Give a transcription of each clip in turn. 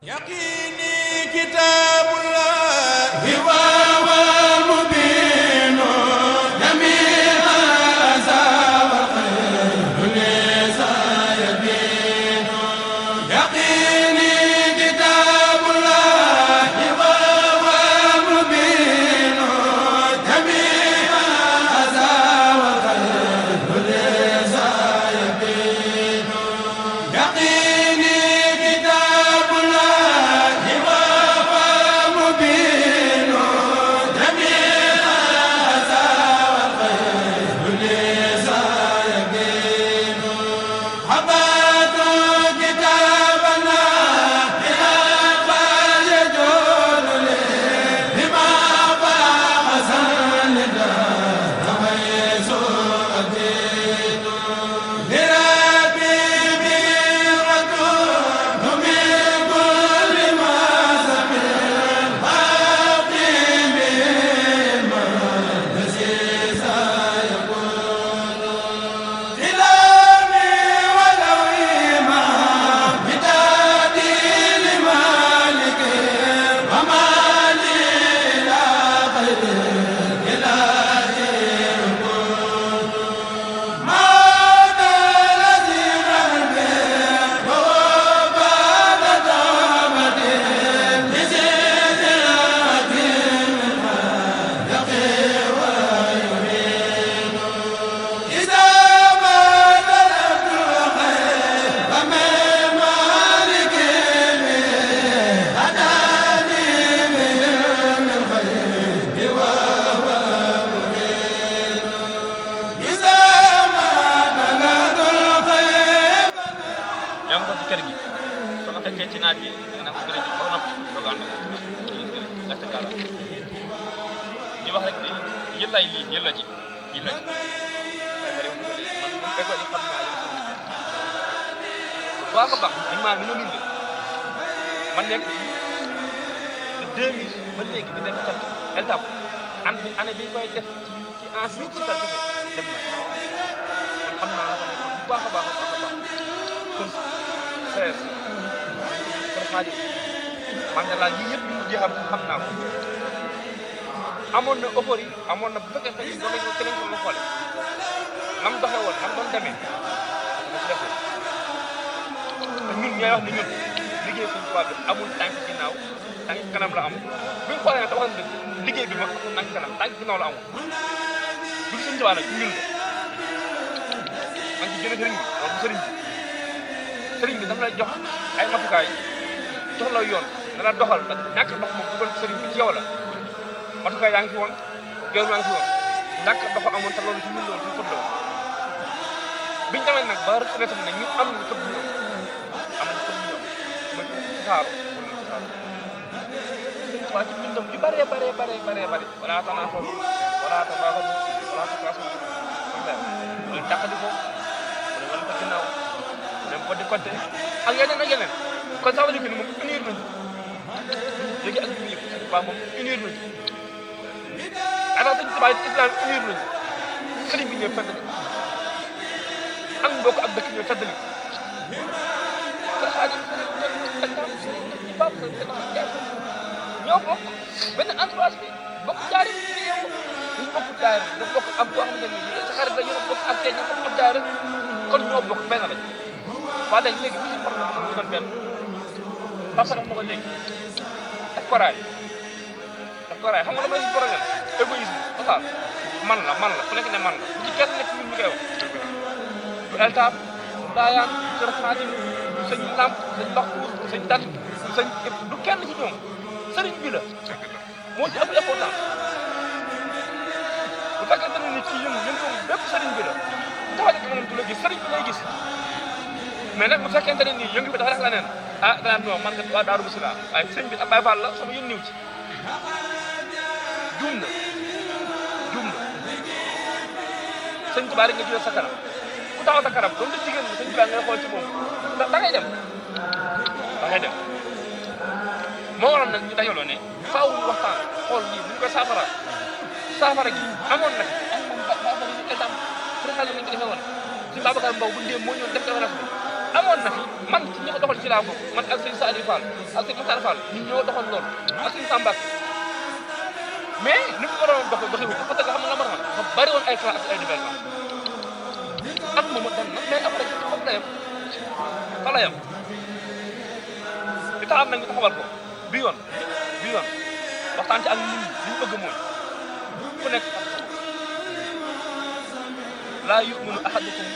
يقيني كتاب الله baax a baax man ni ma bind man nekk 2000 ba léegi di def étape année bi koy def ci ensuite ci tarkase dem na kon xam naa ko bu baax a baax kon frère kon xaadim man de laa yii yëpp yu mujjee xam naa ko amoon na euphorie amoon na bu fekkee tey doon nañu keneen ko ma xoole nam doxee woon nam doon demee dama ci defee te ñun ñooy wax ne ñun liggéey suñu tubaab bi amul tànk ginnaaw tànk kanam la am bu ñu xoolee nag te wax dëgg liggéey bi ma amul tànk kanam tànk ginnaaw la amul bu suñu tubaab nag ñun la man ci gën a sëriñ bi wala sëriñ bi dafa lay jox ay matukaay jox la yoon da la doxal te ñàkk dox moom dugal sëriñ bi ci yow la matukaay yaa ngi fi woon yow yaa ngi fi woon ñàkk dox amoon te loolu ci ñun loolu suñu fëb la woon biñu demee nag ba reconnaître ne ñu am na fëb ñoom am na fëb ñoom ba saaru waaye ci bindam yu bëree wala tanaafaru wala tabaaxadu wala takaasaru loolu tàqali ko wala ko ginnaaw dem ko di côté ak yeneen kon ça veut dire que ni moom unir nañu léegi ak ñu yëpp waaw moom unir nañu alors que tubaab islam unir nañu sëriñ bi ñëw feddali ak mbokk ak dëkk ñëw feddali kër Xaadim ñoo bokk benn entourage bi bokk jaari bi yow ñu bokk daayira da bokk am koo xamante ni sa xarit la ñu bokk ak tey ñu bokk ab daayira kon ñoo bokk benn lañ waa léegi bu ñu problème ñu doon benn parce que ma ko léegi daf koraay xam nga la may problème égoïsme total man la ku nekk ne man la bu ci kenn nekk ñun ñu koy wax du eltaab daayaan kër Xaadim du sëñ Lamp sëñ Baxuur sëñ Dat sëñ du kenn ci ñoom sëriñ bi la moo ci ëpp important bu fekkente ne ni ci yëngu bépp sëriñ bi la taxaw ci moom du la gis sëriñ bi lay gis mais nag bu fekkente ne nii yëngu bi dafa rek la neen ah danaan non man nga waa Daaru Musi laa waaye sëriñ bi ab Baay Faal la sama yën niw ci juum na sëñ Tuubaa rek nga jël sa kanam ku taxaw sa kanam doon da jigéen ñi sëñ Tuubaa ngay xool ci moom da ngay dem moo waral nag ñu dajaloo ne faaw ñu waxtaan xool lii bu ñu koy saafara gi amoon na am moom exemple président nañ ko defee woon si Babacar Mbow bu ndéem moo ñëw def conférence bi amoon na fi man ci ñi ko doxal ci laa bokk man ak sëñ Saliou Fall ak sëñ Moussa Fall ñun ñoo doxal loolu ak sëñ Samba mais ni mu waroon doxee wu ko parce que xam nga la ma doon dafa bari woon ay classe ak ay développement ak moom dem na mais après foofu la yem fa la yem li taxam nag ñu taxawal ko bi yoon waxtaan ci ak nit ñi li ñu bëgg mooy ku nekk laa yu'minu ahadukum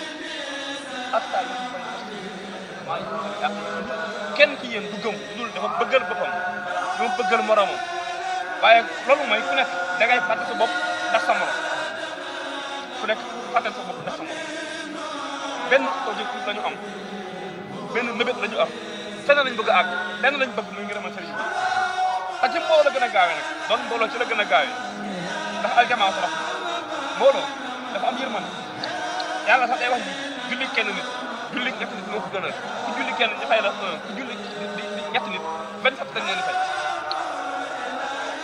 hattaa kenn ci yéen du gëm dul dafa bëggal boppam dafa bëggal moromam waaye loolu mooy ku nekk da ngay fàtte sa bopp ndax sa morom ku nekk fàtte sa bopp ndax sa morom benn objectif la ñu am benn mébét la ñu am fenn lañ bëgg a àgg lenn lañ bëgg muy ngërëmal sëriñ bi te ci mbooloo la gën a gaawee nag doon mbooloo ci la gën a gaawee ndax aljamaa ko wax mbooloo dafa am yërmande yàlla sax day wax ni julli kenn nit julli ñetti nit moo ko gënal ku julli kenn ñu fay la ku julli di ñetti nit 27 lañ leen di fay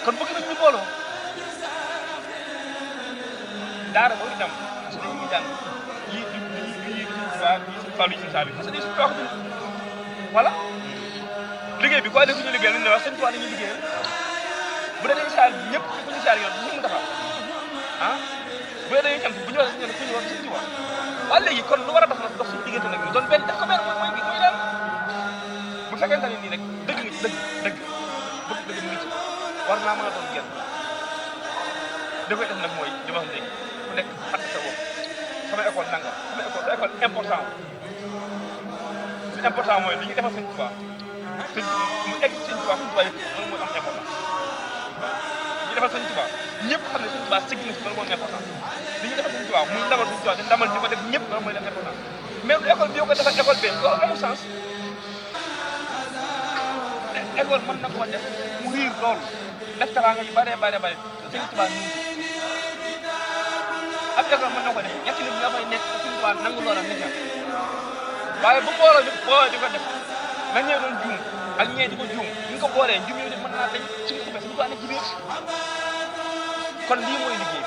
kon bëgg nañ ñu mbooloo daara boo dem parce que dañuy jàng yii yii waa yii suñu Fall yi suñu Saliou parce que dañuy suñu wax voilà liggéey bi quoi de suñu liggéey lañ ne wax seen toile la ñuy liggéeyal bu dee dañuy saal ñëpp ku ñu saal yoon ñu mu taxaw ah bu dee dañuy cant bu ñu wax ñu ne ku ñu wax suñu toile waaye léegi kon lu war a dox nag dox suñu diggante nag ñu doon benn def ko benn mooy daal bu fekkente ne nii rek dëgg nga ci dëgg mu ngi ci war naa mën a doon genn da koy def nag mooy li ma wax léegi ku nekk fàtte sa bopp sama école nangam sama école important important mooy li ñu defal sëñ Tuubaa mu egg sëñ Tuubaa fu Tuubaa yëpp loolu mooy am important ñu defal sëñ Tuubaa ñëpp xam ne sëñ Tuubaa sëgg na si loolu mooy important li ñu defal sëñ Tuubaa muy ndamal sëñ Tuubaa di ndamal ñu ko def ñëpp loolu mooy important mais école bi yow ko defal école bee loolu amul sens école mën na koo def mu riir loolu def teraanga yu bare sëñ Tuubaa ñu ab école mën na ko def ñetti nit ñoo fay nekk sëñ Tuubaa nangu loola nit waaye bu booloo di ko def na ñee doon juum ak ñee di ko juum ñu ko boolee juum yooyu mën naa dañ suñu ko bes ñu ko ànd ci biir kon lii mooy liggéey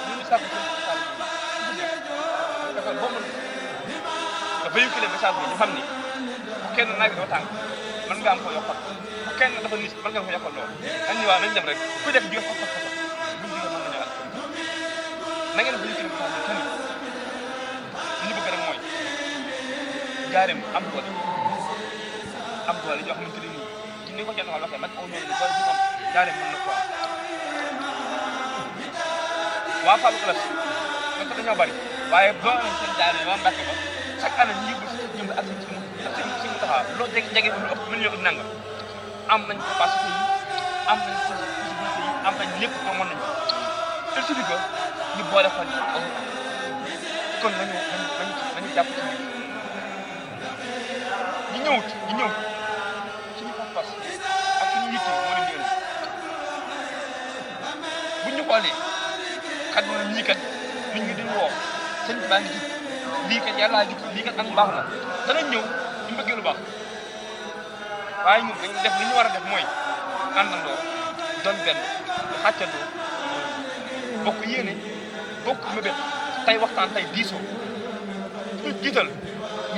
ñu ngi sàkku école boo mën nga véhiculer message bi ñu xam ni bu kenn naaj doo tàng mën nga am ko yokkal bu kenn dafa nis mën nga ko yokkal loolu dañ ni waaw nañ dem rek ku def di nga fa buñ digee mën nañu ak na ngeen véhiculer message bi tani li ñu bëgg rek mooy jaareem am doole yoo xamante ne nii ci ni ko jënd wala waxee man aw ñooñu lu bari du am jaareem mën na ko am waa Fallou Classe ñoom ko dañoo bari waaye boo am seen jaareem waa Mbacke ba chaque année ñu yëgul si jëm ak si mu taxaw loolu jege lu ëpp million ak nangam am nañ capacité yi am nañ possibilité yi am nañ lépp amoon nañu il suffit que ñu boole xol yi kon nañu jàpp ci ñi ñëwut suñu pas-pas ak suñu yitte moo leen di indi buñ ñu xoolee kat ñii kat nit ñi dañu woo sëñ bi baa ngi ci lii kat yàllaa ngi ci lii kat ak mbaax la danañ ñëw ñu bëggee lu baax waaye ñun dañu def li ñu war a def mooy àndandoo doon benn xàccandoo bokk yéene bokk mébét tey waxtaan tey diisoo ñu jiital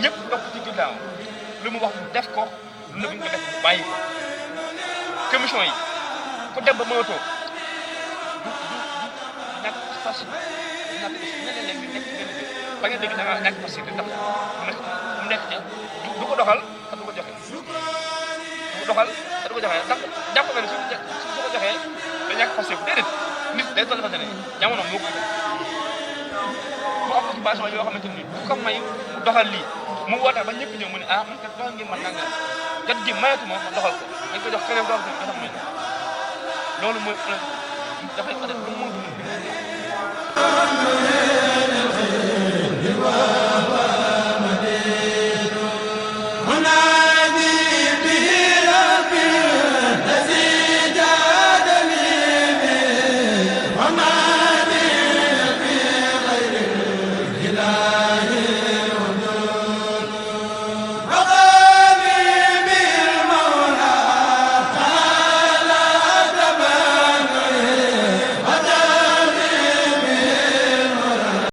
ñëpp topp ci ginnaaw lu mu wax mu def ko lu mu ko def mu bàyyi ko commission yi ku dem ba mënatoo du ñàkk fas ñàkk ñeneen leen ñu nekk ci benn bi ba nga dégg da nga ñàkk fas yi ndax mu nekk ca du ko doxal te du ko joxe du ko doxal te du ko joxe ndax jàpp na ne su ko joxee da ñàkk fas yi déedéet nit day toll fas ne jamono moo ko mu am occupation yoo xamante ni bu ko may mu doxal lii mu woote ba ñëpp ñëw mu ne ah man kat doxal ngeen man nangam jot gi mayatu ma doxal ko dañ ko jox keneen doxal ko nga xam ne loolu mooy dafay ko def lu mu